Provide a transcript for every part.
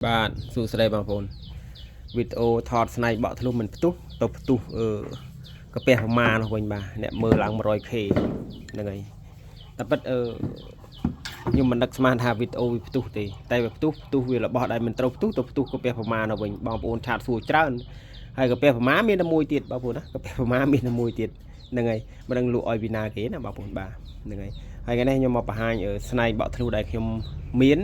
បាទសួស្តីបងប្អូនវីដេអូថតស្នែងបក់ធ្លុះមិនផ្ទុះទៅផ្ទុះអឺកាពះប្រមាណនោះវិញបាទអ្នកមើលឡើង 100K ហ្នឹងហើយតែពិតអឺខ្ញុំមិននឹកស្មានថាវីដេអូវាផ្ទុះទេតែវាផ្ទុះផ្ទុះវារបស់ដែលមិនត្រូវផ្ទុះទៅផ្ទុះកាពះប្រមាណនោះវិញបងប្អូន chat សួរច្រើនហើយកាពះប្រមាណមានតែមួយទៀតបងប្អូនណាកាពះប្រមាណមានតែមួយទៀតហ្នឹងហើយមិនដឹងលក់ឲ្យវិណាគេណាបងប្អូនបាទហ្នឹងហើយហើយថ្ងៃនេះខ្ញុំមកបង្ហាញស្នែងបក់ធ្លុះដែលខ្ញុំមាន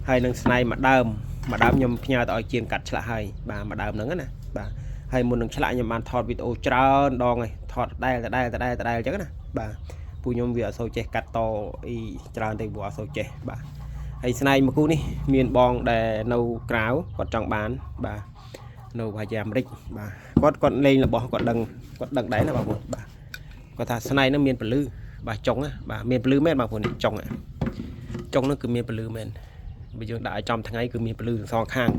ហើយនឹងស្នែងមួយដើម មួយដើមខ្ញុំផ្ញើទៅឲ្យជាងកាត់ឆ្លាក់ហើយបាទមួយដើមហ្នឹងណាបាទហើយមុននឹងឆ្លាក់ខ្ញុំបានថតវីដេអូច្រើនដងហើយថតដដែលដដែលដដែលដដែលអញ្ចឹងណាបាទពួកខ្ញុំវាអត់សូវចេះកាត់តអីច្រើនទេព្រោះអត់សូវចេះបាទហើយស្នែងមួយគូនេះមានបងដែលនៅក្រៅគាត់ចង់បានបាទនៅប្រហែលជាអាមេរិកបាទគាត់គាត់លេងរបស់គាត់ដឹងគាត់ដឹងដែរណាបងប្អូនបាទគាត់ថាស្នែងហ្នឹងមានពលឺបាទចុងណាបាទមានពលឺមែនបងប្អូននេះចុងចុងហ្នឹងគឺមានពលឺមែន បើយើងដាក់ឲ្យចំថ្ងៃគឺមានពលឺទាំងសងខាង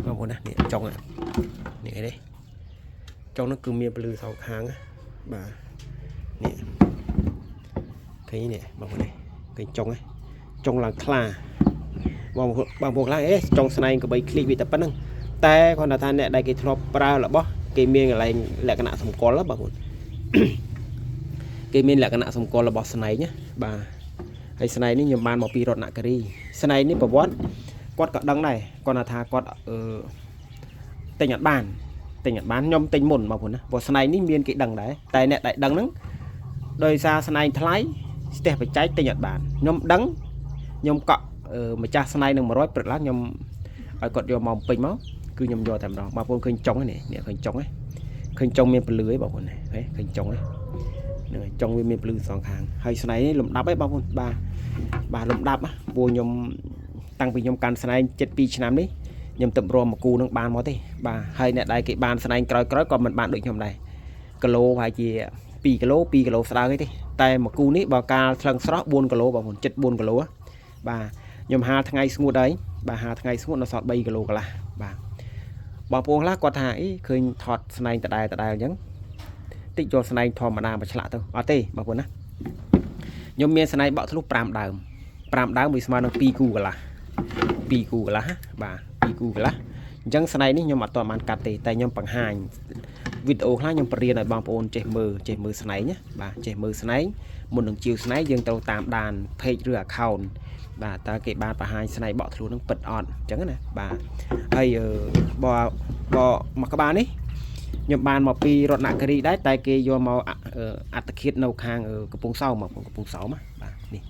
បងប្អូនណានេះចុងនេះអីនេះចុងនោះគឺមានពលឺសងខាងណាបាទនេះឃើញនេះបងប្អូននេះឃើញចុងហ្នឹងចុងឡើងថ្លាបងប្អូនបងប្អូនខ្លះអេចុងស្នែងកបីឃ្លីកវាតែប៉ុណ្្នឹងតែគាត់ថាអ្នកដែលគេធ្លាប់ប្រើរបស់គេមានកន្លែងលក្ខណៈសម្គាល់បងប្អូន គេមានលក្ខណៈសម្គាល់របស់ស្នែងណាបាទហើយស្នែងនេះខ្ញុំបានមកពីរតនគិរីស្នែងនេះប្រវត្តិគាត់ក៏ដឹងដែរគាត់ថាគាត់អឺទិញអត់បានទិញអត់បានខ្ញុំទិញមុនបងប្អូនណាព្រោះស្នែងនេះមានគេដឹងដែរតែអ្នកដែលដឹងហ្នឹងដោយសារស្នែងថ្លៃស្ទះបច្ច័យទិញអត់បានខ្ញុំដឹងខ្ញុំកក់ម្ចាស់ស្នែងនឹង100ព្រឹកឡើងខ្ញុំឲ្យគាត់យកមកពេញមកគឺខ្ញុំយកតែម្ដងបងប្អូនឃើញចុងនេះនេះឃើញចុងនេះឃើញចុងមានពលឺឯងបងប្អូននេះឃើញចុងនេះហ្នឹងហើយចុងវាមានពលឺសងខាងហើយស្នែងនេះលំដាប់ឯងបងប្អូនបាទបាទលំដាប់ព្រោះខ្ញុំតាំងពីខ្ញុំកាន់ស្នែង72ឆ្នាំនេះខ្ញុំទឹករមមកគូនឹងបានមកទេបាទហើយអ្នកដែលគេបានស្នែងក្រោយៗក៏មិនបានដូចខ្ញុំដែរគីឡូប្រហែលជា2គីឡូ2គីឡូស្ដើងឯទេតែមកគូនេះបើកាលថ្លឹងស្រស់4គីឡូបងប្អូនចិត្ត4គីឡូបាទខ្ញុំហាលថ្ងៃស្ងួតហើយបាទហាលថ្ងៃស្ងួតនៅសល់3គីឡូកន្លះបាទបងប្អូនខ្លះគាត់ថាអីឃើញថតស្នែងដដែលដដែលអញ្ចឹងតិចយកស្នែងធម្មតាមកឆ្លាក់ទៅអត់ទេបងប្អូនណាខ្ញុំមានស្នែងបក់ធ្លុះ5ដើម5ដើមវាស្មើនឹង2គូកន្លះ2គូកន្លះបាទ2គូកន្លះអញ្ចឹងស្នែងនេះខ្ញុំអត់ទាន់បានកាត់ទេតែខ្ញុំបង្ហាញវីដេអូខ្លះខ្ញុំបរៀនឲ្យបងប្អូនចេះមើលចេះមើលស្នែងណាបាទចេះមើលស្នែងមុននឹងជាវស្នែងយើងត្រូវតាមដាន page ឬ account បាទតើគេបានបង្ហាញស្នែងបក់ធ្លុះនឹងពិតអត់អញ្ចឹងណាបាទហើយបើបើមួយក្បាលនេះខ្ញុំបានមកពីរតនគិរីដែរតែគេយកមកអត្តឃាតនៅខាងកំពង់សោមមកកំពង់សោមបាទនេះ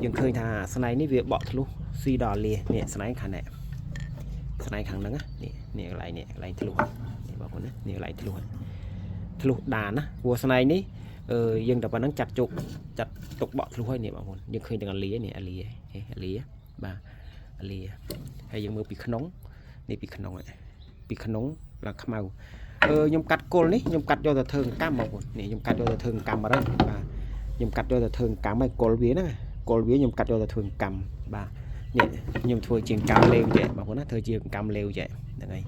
យើងឃើញថាស្នែងនេះវាបក់ធ្លុះស៊ីដល់លានេះស្នែងខាងនេះស្នែងខាងហ្នឹងនេះនេះកន្លែងនេះកន្លែងធ្លុះនេះបងប្អូនណានេះកន្លែងធ្លុះធ្លុះដានណាព្រោះស្នែងនេះអឺយើងតែប៉ុណ្្នឹងចាត់ជោគចាត់ទុកបក់ធ្លុះហើយនេះបងប្អូនយើងឃើញទាំងអាលានេះអាលាហេអាលាបាទអាលាហើយយើងមើលពីក្នុងនេះពីក្នុងពីក្នុងឡើងខ្មៅអឺខ្ញុំកាត់គល់នេះខ្ញុំកាត់យកទៅធ្វើកម្មបងប្អូននេះខ្ញុំកាត់យកទៅធ្វើកម្មអត់បាទខ្ញុំកាត់យកទៅធ្វើកម្មហើយគល់វាណាគល់វាខ្ញុំកាត់យកទៅធ្វើកម្មបាទនេះខ្ញុំធ្វើជាងកម្មលេវចេះបងប្អូនណាធ្វើជាងកម្មលេវចេះហ្នឹងហើយ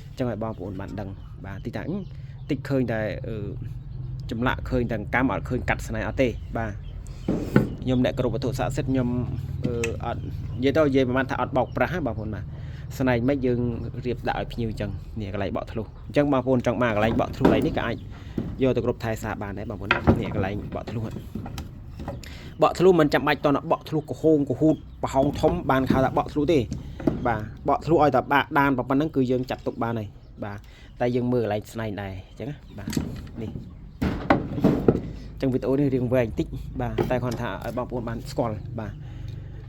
អញ្ចឹងឲ្យបងប្អូនបានដឹងបាទតិចថាតិចឃើញតែអឺចម្លាក់ឃើញតែកម្មអត់ឃើញកាត់ស្នេហ៍អត់ទេបាទខ្ញុំអ្នកគ្រប់វត្ថុស័ក្តិសិទ្ធិខ្ញុំអឺអត់និយាយទៅនិយាយប្រហែលថាអត់បោកប្រាស់បងប្អូនបាទស្នែងមិនយើងរៀបដាក់ឲ្យភ្ញៀវអញ្ចឹងនេះកន្លែងបក់ធ្លុះអញ្ចឹងបងប្អូនចង់មកកន្លែងបក់ធ្លុះកន្លែងនេះក៏អាចយកទៅគ្រប់ថែសារបានដែរបងប្អូននេះកន្លែងបក់ធ្លុះបក់ធ្លុះមិនចាំបាច់តបក់ធ្លុះក្រហងក្រហូតប្រហោងធំបានហៅថាបក់ធ្លុះទេបាទបក់ធ្លុះឲ្យតែបាក់ដានប៉ុណ្ណឹងគឺយើងចាត់ទុកបានហើយបាទតែយើងមើលកន្លែងស្នែងដែរអញ្ចឹងណាបាទនេះចឹងវីដេអូនេះរៀងវែងតិចបាទតែគ្រាន់ថាឲ្យបងប្អូនបានស្គាល់បាទ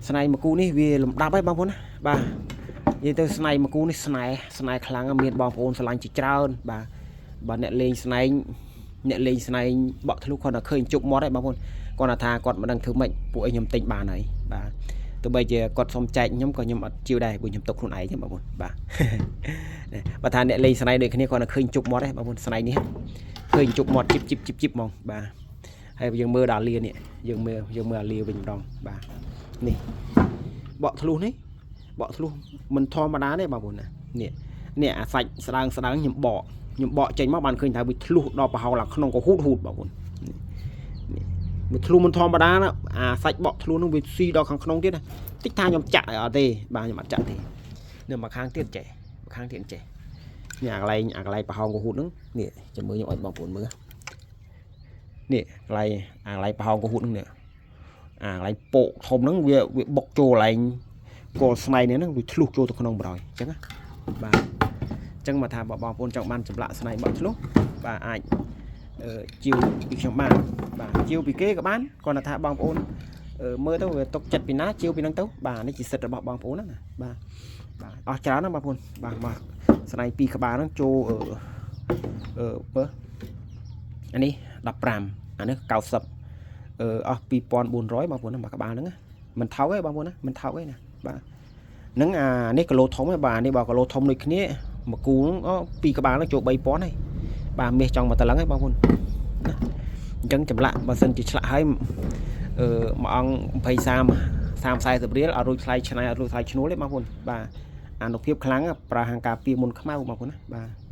ស្នែងមួយគូនេះវាលំដាប់ហើយបងប្អូនណាបាទនិយាយទៅស្នែងមួយគូនេះស្នែស្នែខ្លាំងមានបងប្អូនស្រឡាញ់ជាច្រើនបាទបើអ្នកលេងស្នែងអ្នកលេងស្នែងបក់ធ្លុះគាត់តែឃើញជប់មាត់ហើយបងប្អូនគាត់ថាគាត់មិនដឹងធ្វើម៉េចពួកឯងខ្ញុំទិញបានហើយបាទទោះបីជាគាត់សុំចែកខ្ញុំក៏ខ្ញុំអត់ជឿដែរព្រោះខ្ញុំទុកខ្លួនឯងបងប្អូនបាទបើថាអ្នកលេងស្នែងដូចគ្នាគាត់តែឃើញជប់មាត់ហើយបងប្អូនស្នែងនេះឃើញជប់មាត់ជីបជីបជីបជីបហ្មងបាទហើយយើងមើលដល់លានេះយើងមើលយើងមើលអាលាវិញម្ដងបាទនេះបក់ធ្លុះនេះបក់ធ្លុះមិនធម្មតាទេបងប្អូនណានេះនេះអាសាច់ស្ដើងស្ដើងខ្ញុំបកខ្ញុំបកចេញមកបានឃើញថាវាធ្លុះដល់ប្រហោងឡើងក្នុងក៏ហ៊ូតហ៊ូតបងប្អូននេះវាធ្លុះមិនធម្មតាណាអាសាច់បក់ធ្លុះនោះវាស៊ីដល់ខាងក្នុងទៀតណាតិចថាខ្ញុំចាក់អត់ទេបាទខ្ញុំអត់ចាក់ទេ នៅមួយខាងទៀតចេះមួយខាងទៀតចេះនេះអាកន្លែងអាកន្លែងប្រហោងកហូតហ្នឹងនេះចាំមើលខ្ញុំឲ្យបងប្អូនមើលនេះកន្លែងអាកន្លែងប្រហោងកហូតហ្នឹងនេះអាកន្លែងពោកធំហ្នឹងវាវាបុកចូលកន្លែងគល់ស្នែងនេះហ្នឹងវាឆ្លុះចូលទៅក្នុងបណ្ដោយអញ្ចឹងណាបាទអញ្ចឹងមកថាបើបងប្អូនចង់បានចម្លាក់ស្នែងបក់ឆ្លុះបាទអាចអឺជាវពីខ្ញុំបានបាទជាវពីគេក៏បានគ្រាន់តែថាបងប្អូនអឺមើលទៅវាទុកចិត្តពីណាជាវពីហ្នឹងទៅបាទនេះជាសិទ្ធិរបស់បងប្អូនណាបាទបាទអស់ច្រើនណាស់បងប្អូនបាទមកស្នែងពីរក្បាលហ្នឹងចូលអឺអឺបើអានេះ15អានេះ90អឺអស់2400បងប្អូនណាមួយក្បាលហ្នឹងណាមិនថោកទេបងប្អូនណាមិនថោកទេណាបាទហ្នឹងអានេះគីឡូធំទេបាទនេះបើគីឡូធំដូចគ្នាមួយគូហ្នឹងអូពីរក្បាលហ្នឹងចូល3000ហើយបាទមាសចង់មកតឡឹងហើយបងប្អូនណាអញ្ចឹងចម្លាក់បើសិនជាឆ្លាក់ហើយអឺមួយអង្គ20 30 30 40រៀលអត់រួចថ្លៃឆ្នៃអត់រួចថ្លៃឈ្នួលទេបងប្អូនបាទអានុភាពខ្លាំងប្រើហាងការពារមុនខ្មៅបងប្អូនណាបាទ។